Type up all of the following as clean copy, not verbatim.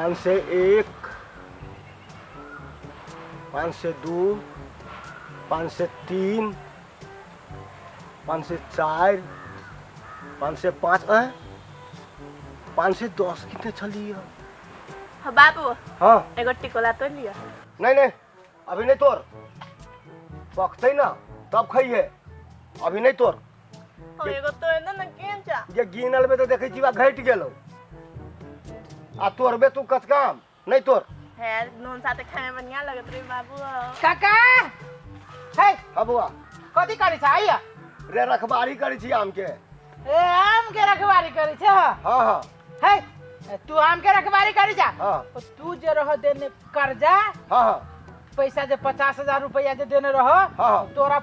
501, 502, 503, 504, 505, 510 कितने छलिए? हाँ बाबू। हाँ। एगो टिकोला तो लिया। नहीं नहीं, अभी नहीं तोड़। पकते ना तब खाइए, अभी नहीं तोड़। हो एगो तो एना ना केन चा। जे गिनल में तो देखै छी घटि गेलौ आ तोड़बे तू कचकाम नहीं तोड़। है नून साथे खाए में बढ़िया लगत रे बाबू। काका हे। हाँ बौआ। कथी करै छ आइया? रे रखबारी करै छी आम के। ए आम के रखबारी करै छ? हाँ हाँ। हे तू आम के रखबारी करै छ? हाँ। तू जे रह देने कर्जा। हाँ हाँ। पैसा जे 50,000 रुपया जे देने रह। हाँ। तोरा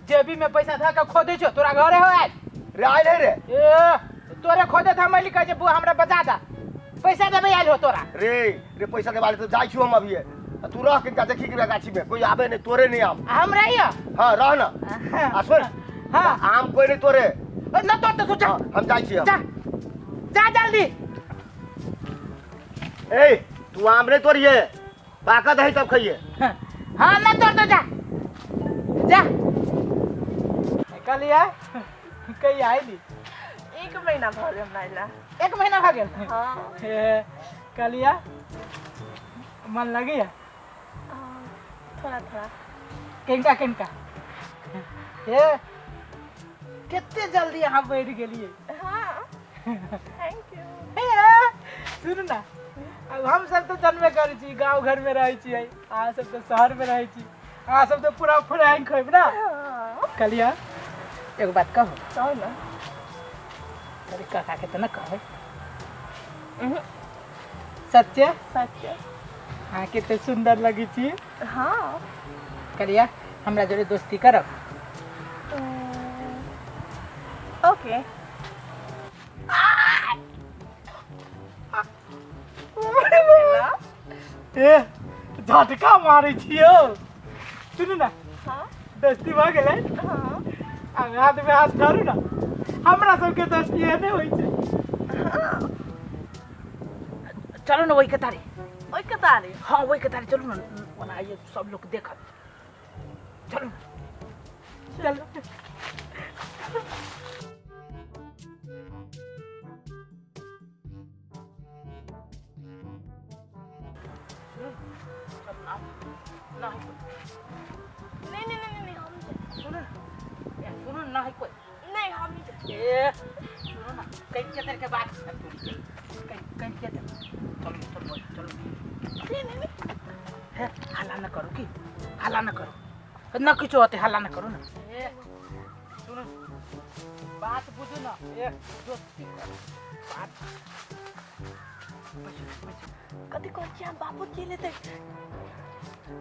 जेबी में पैसा धऽ के खोदै छौ, तोरा घरे हो आयल। रे आयल है रे। ए तोरे खोदे था मैली कहै छै बुआ हमरा बचा दा, पैसा देबै आयल हो तोरा। रे रे पैसा देबा तो जाइ छी हम अभी। तू रह के देखी के गाछी में कोई आबे नहीं, तोरे नहीं आम। हम रहियो? हाँ रह ना। आ सुन। हाँ। आम कोई नहीं तोरे। न तोड़ तो तू जा। हाँ, हम जाइ छी। जा जा जल्दी। ए तू आम नहीं तोड़िए, पाकत है तब खाइए। हाँ न तोड़ तो जा जा। कहलियै कहिया आइली? 1 महीना भऽ गेल हमरा अयला। 1 महीना भऽ गेल? हाँ। कहलियै मन लगैया? थोड़ा थोड़ा। किनका किनका? हे कते जल्दी अहाँ बढ़ि गेलियै। हाँ thank you. हे सुनू ना, अब हम सब तऽ जनबे करै छी गाँव घरमे रहै छियै, अहाँ सब तऽ शहरमे रहै छी, अहाँ सब तऽ पूरा फ्रैंक होइब ना। कहलियै एगो बात कहू? कहू ना। अरे काका के तऽ न कहबै। सच्चे? सच्चे। अहाँ कते सुन्दर लगै छी। हाँ। कहलियै हमरा जोड़े दोस्ती करब? ओके। ए झटका मारै छियौ। सुनू ना। हाँ। दोस्ती भऽ गेलै? हाँ। आब हाथ में हाथ धरू ना, हमरा सबके दोस्ती एहने होइ छै। चलू ना ओहि कतारे। ओहि कतारे? हाँ ओहि कतारे चलू ना, ओना आइए सब लोग देखत। चलू चलू। नहीं नहीं नहीं नहीं हम सुनो ना, सुनो ना है कोई। नहीं हम नहीं। ए सुनो ना, कहीं के तरह के बात कहीं कहीं के तरह। चलो चलो चलो। नहीं नहीं नहीं। हे हल्ला ना करो की, हल्ला ना करो ना, कुछ होते हल्ला ना करो ना। ए सुनो बात बुझो ना, ए दोस्ती करो बात। बैठो बैठो। कथी कहै छी हम? बाबू के लेते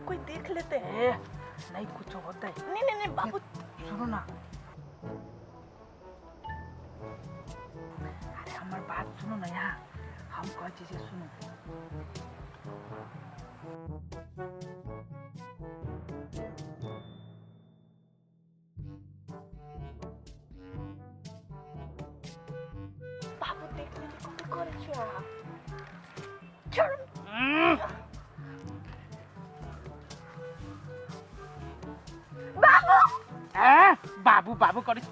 कोई देख लेते। ए नहीं कुछ होता है। नहीं नहीं नहीं बाबू। सुनो ना, अरे हमार बात सुनो ना, यहाँ हम कहै छी से सुनो। बाबू देख लेते कथी करै छी अहाँ? छोड़ू। बाबू। बाबू बाबू करै छी।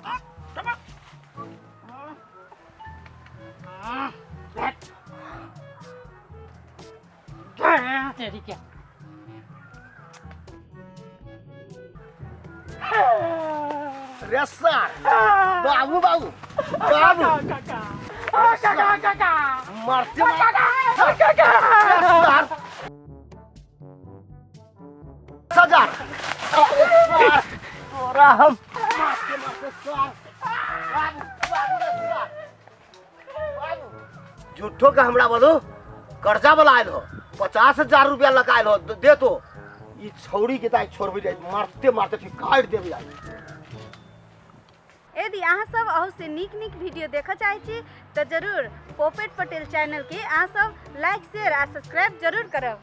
तेरी क्या रे सर बाबू बाबू बाबू काका काका काका मारते काका सर सजा तोरा हम मारते मारते सर बाबू बाबू रे सर बाबू झूठो के हमरा बोलू कर्जा वाला आयल हो, 50,000 रुपया लगायल हो दे तो ई छौड़ी के ताई छोड़बे जाय मारते मारते फिर काट देबे जाय। यदि अहाँ सब अहू से नीक नीक वीडियो देखऽ चाहै छी तऽ जरूर पोपेट पटेल चैनल के अहाँ सब लाइक शेयर आ सब्सक्राइब जरूर करब।